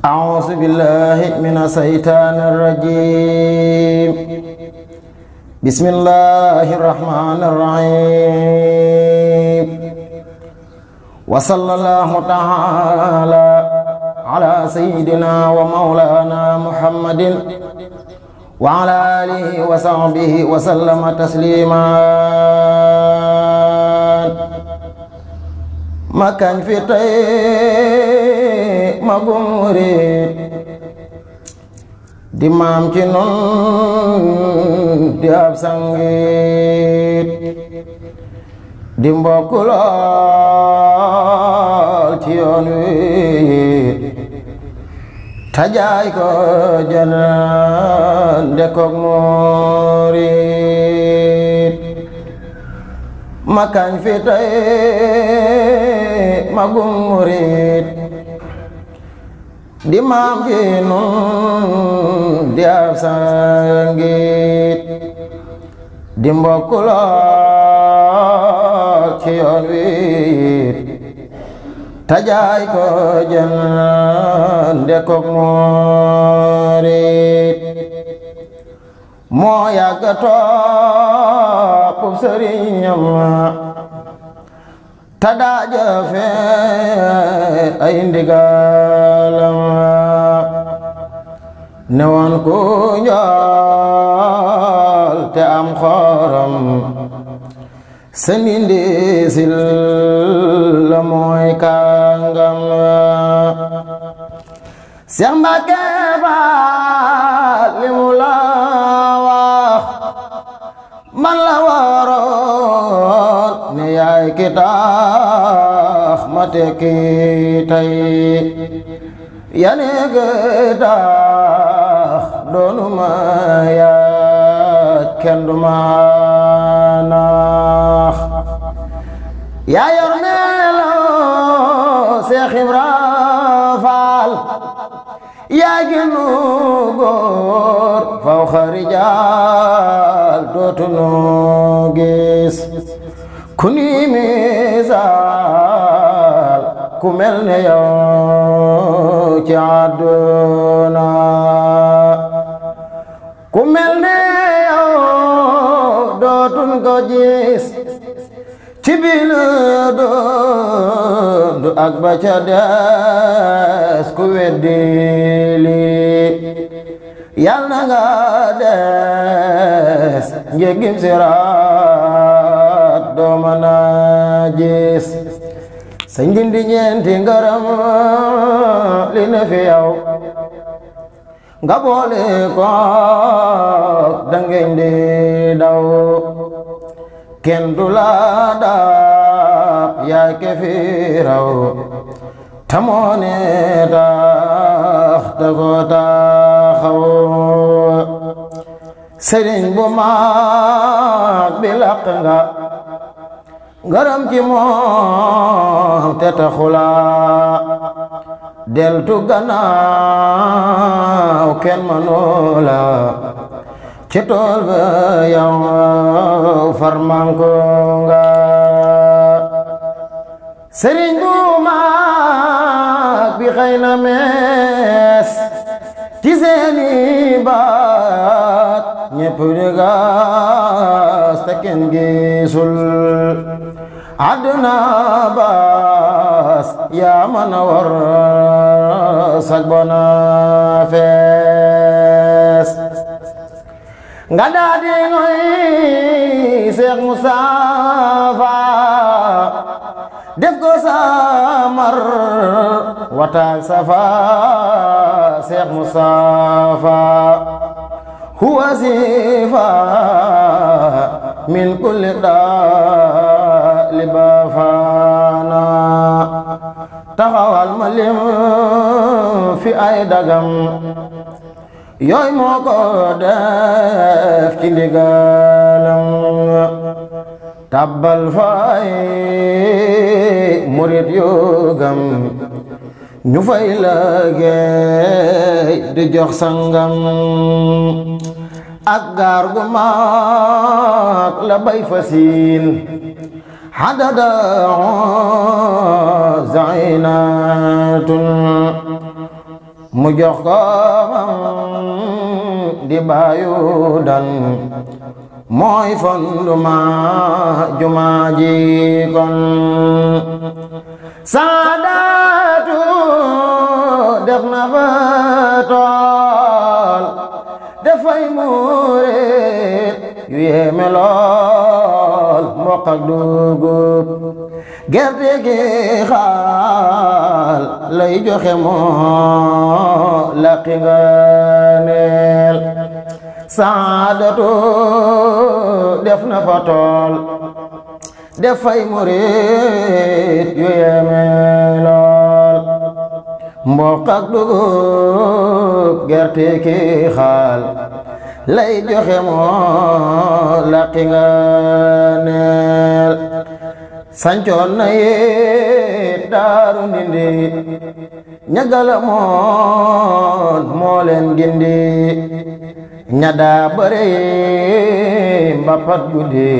أعوذ بالله من الشيطان الرجيم بسم الله الرحمن الرحيم وصلى الله تعالى على سيدنا ومولانا محمد وعلى آله وصحبه وسلم تسليما ما كان في tey magum murid di maam ci nun di ab sangit di mbokk lool ci yoon wi tajaay ko jënd koog murid ma kañ fi tey magum murid di maam ji nun di ab sangit di mbokk lool ci yoon wi tajaay ko jënd koog murid moo yàgg topp sëriñam ta daa jëfe ay ndigalam ne woon ku njool te am xorom senindi sil la mooy kàngam Seex Mbàkke Faal li mu la wax man la waroon ne yaay ki tax ma tekki tey yane ga tax doonu ma yaaj kenn du ma nax yaa yor melo Seex Ibra Faal yaa gënu góor faw xarijaal dootunu gis ku ni misaal ku mel ne yow ci àdduna ku mel ne yow dootun ko gis ci biir dund ak ba ca des ku weddi lii yal na nga des njégim siraat doo mën a gis sa njindi ñeenti ngaram li ne fi yow nga boole ko dangeñ di daw kenn du la daab yaa ke fi raw tamoone tax ta ko taxaw sëriñ bu mag bi laq nga ngaram ci moom te taxula deltu gannaaw kenn manula ci tool ba yow farmanko nga sëriñ bu mag bi xëy na mees ci seeni baat ñépp di gas te kenn gisul àdduna baas yaa mën a war sag bona fees nga daa di ngoy Seex Mustafaa def ko samar wataak safa Seex Mustafaa huwa sifa min kulli daali bafaana taxawal ma lim fi ay dagam yooy moo ko def ci ndigalam tabbal fay murit yu gam ñu fay liggéey di jox sangam ak gaar gu mag la bay fasin hadada zainatun mu jox ko di baayu dan mooy fondement jumaa ji kon Saadatu def na fa tool dafay murit yu yéeme lool mboq ak dugub gerte gi xaal lay joxe moo laqi nga neel Saadatu def na fa tool dafay murit yu yéeme lool mboq ak dugub gerte gi xaal lay joxe moo laqi nga neel sancoon na yit Daaru Ndindi ñagala moon moo leen gindi ñada bare mbapat guddi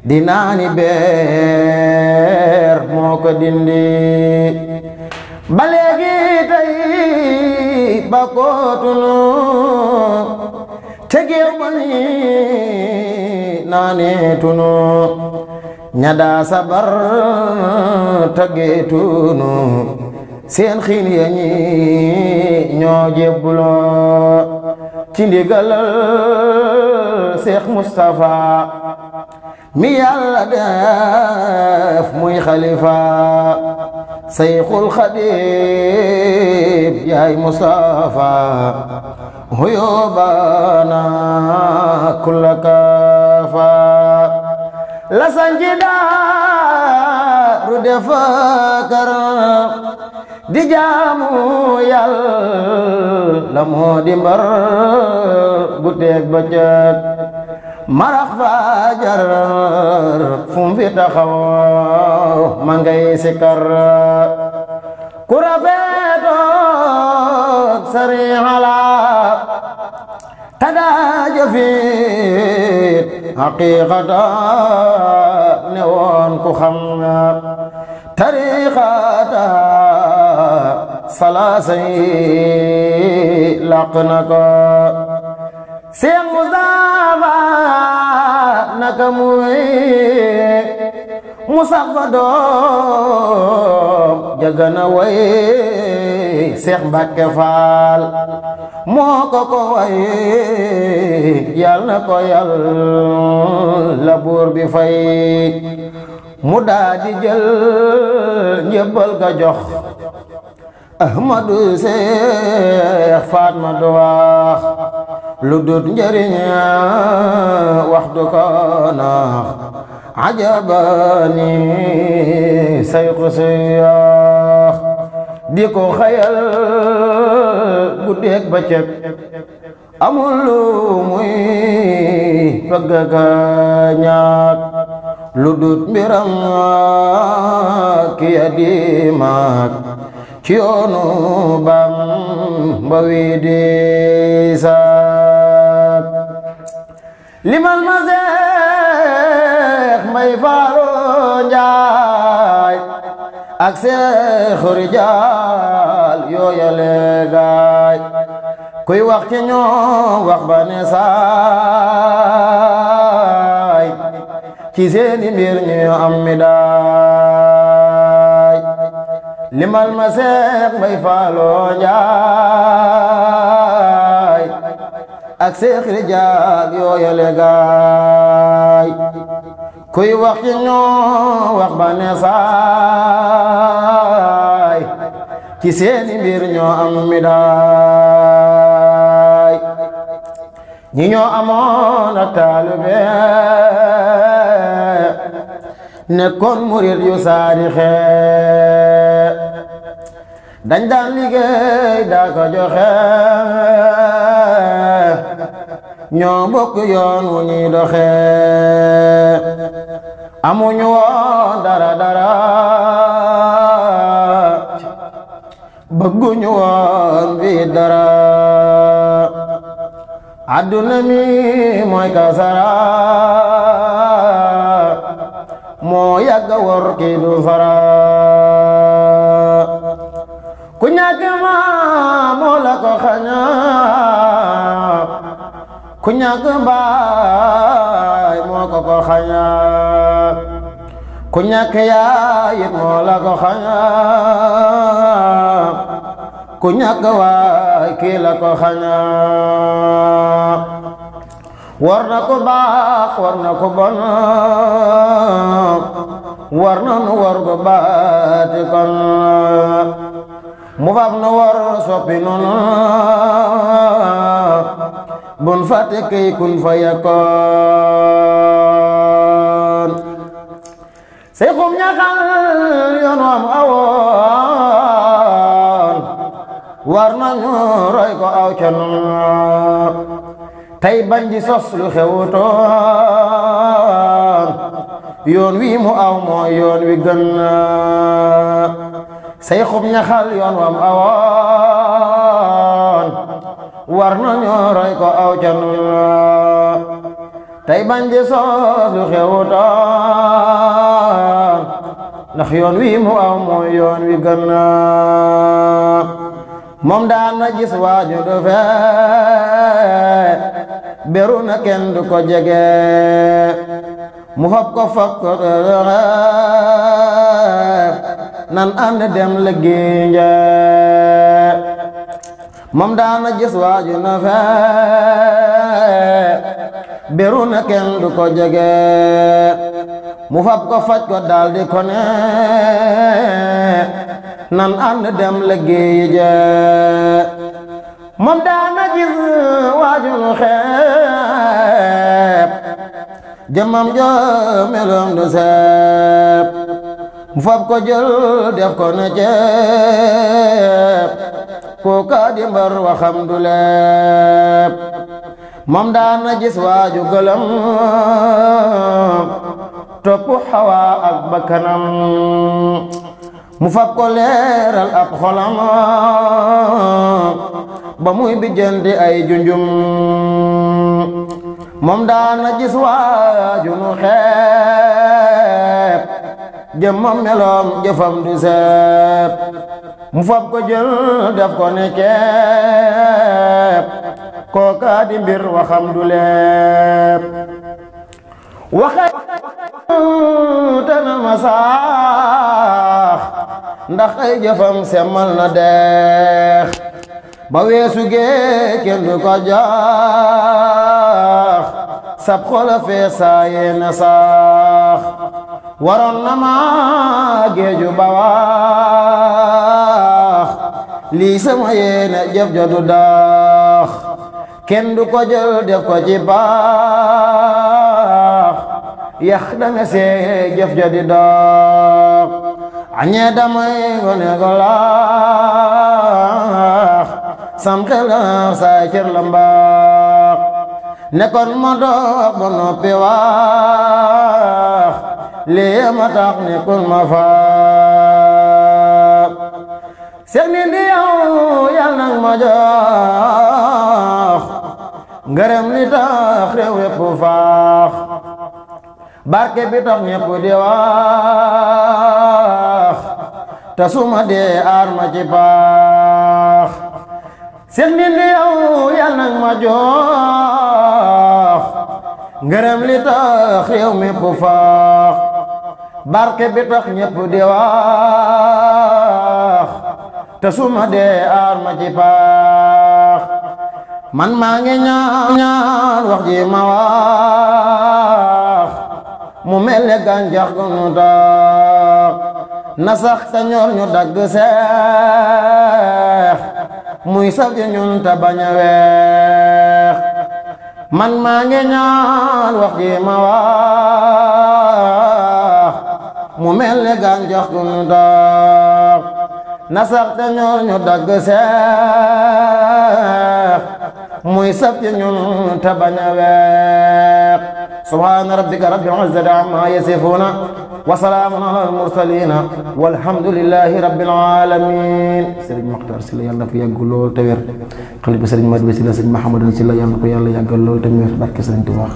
di naani beer moo ko dindi ba léegi tey ba kootunu tegeew ba ni naane tunu ñada sabar taggeetunu seen xiin ya ñi ñoo jébbuloo ci ndigalal Seex Mustafa mi Yàlla def muy xalifa Seyxul Xadiim yaay Mustafa huyubana kulla kafa la sanji Daaru defa kër di jaamu Yàlla moo di mbar guddeeg bëccëg marax fajar fum fi taxaw ma ngay sikar ku rafetoon sarihala tadaa jëfit haqiqata ne woon ku xam tariqata salaasay laq na ko Seex Mustafa naka muy musafa doom jagana way Seex Mbàkke Faal moo ko way yal na ko Yàlla buur bi fay mu daa di jël njëbbal ga jox Ahmadu Seex Faatma du wax lu dut njëriñ wax du ko nax ajabani sayxu siyax di ko xayal guddeeg bëccëg amul lu muy bëgg ka ñàkk lu dut mbiram ki ya di maak ci yoonu Bamba wi di saak limal ma Seex Mbay Faalo Njaay ak Seexu Rijaal yooyale gaay kuy wax ci ñoom wax ba ne saay ci seeni mbir ñu am mi daay limal ma Seex Mbay Faalo Njaay ak Seex Rijaal yooyale gaay kuy wax ci ñoom wax ba ne saay ci seeni mbir ñoo am mi daay ñi ñoo amoon ak taalube nekkoon murit yu saadixe dañ daan liggéey daa ko joxe ñoo bokk yoon wu ñuy doxe amuñu woon dara bëgguñu woon bi dara adduna mi mooy kasara moo yàgga wor ki du fara ku ñàkk maam ko xaña ku ñàkk baay moo ko xaña ku ñàkk yaay it moo la ko xaña ku ñàkk waay kii la ko xaña war na ko baax war na ko bon war na nu war ko baati kon mu fab nu war soppi noonu bun fàtte kay kun fa yakkoon say xum ñaxal yoon wam awoon war nañu roy ko aw ca noonu tey bañ di sos lu xewutoon yoon wi mu aw mooy yoon wi gën say xub ñaxal yoon wam awoon war nañu roy ko aw ca nun tey bañ di sos lu xewutoon ndax yoon wi mu aw mooy yoon wi gën moom daan na gis waaju du fee beru na kenn du ko jege mu fab ko nan ànd dem liggéey nje moom daan na gis waaju na fee beru na kenn du ko jege mu fab ko faj ko daldi ko ne nan ànd dem liggéey je moom daana gis waaju nu xeeb jëmmam jo meloom du seeb mu fab ko jël def ko ne ceeb kooka di mbar waxam du leeb moom daana gis waaju gëlëm topp Hawa ak bakkanam mu fab ko leeral ab xolam ba muy bijjanti ay junjum moom daana gis waaju nu xeeb jëmmam meloom jëfam du seeb mu fab ko jël def ko ne ceeb kooka di mbir waxam du leeb waxe tana masaax ndax ay jëfam semmal na deex ba weesu gee kenn du ko jaax sab xola fee saa yeena saax waroon na ma géeju ba waax lii sama yeena jëf ja du daax kenn du ko jël def ko ci baax yax danga see jëf ja di daax añee damay gone ko laax sam xelax saay cër la mbaax nekkoon ma doog ba noppi waax lii ma tax nekkul ma faax seex ni di yow yal nang ma jox ngërëm li tax réew yépp faax barke bi tax ñépp di wax te suma dee aar ma ci paax seex ni di yow yal nang ma jox ngërëm li tax réew mépp faax barke bi tax ñépp di wax te suma dee aar ma ci paax man maa ngi ñaan wax ji ma wax mu mel ne gàncax gu nu tax na sax te ñor ñu dagg seex muy saf ci ñun te bañ a weex man maa ngi ñaan wax ji ma wax mu mel ne gàncax gu nu tax na sax te ñor ñu dagg seex muy saf ci ñun te bañ a weex subhaana rabbika rabbil izzati amma yasifuuna wa salaamun alal mursaliina walhamdulillahi rabbil aalamiin. Sëriñ Maxtaar Sylla yàlla na fi yàgg lool te wér xalifa Sëriñ Madi Sylla Sëriñ Mahamadan Sylla yàlla na ko yàlla yàggal lool te wér barke Sëriñ Tuubaa.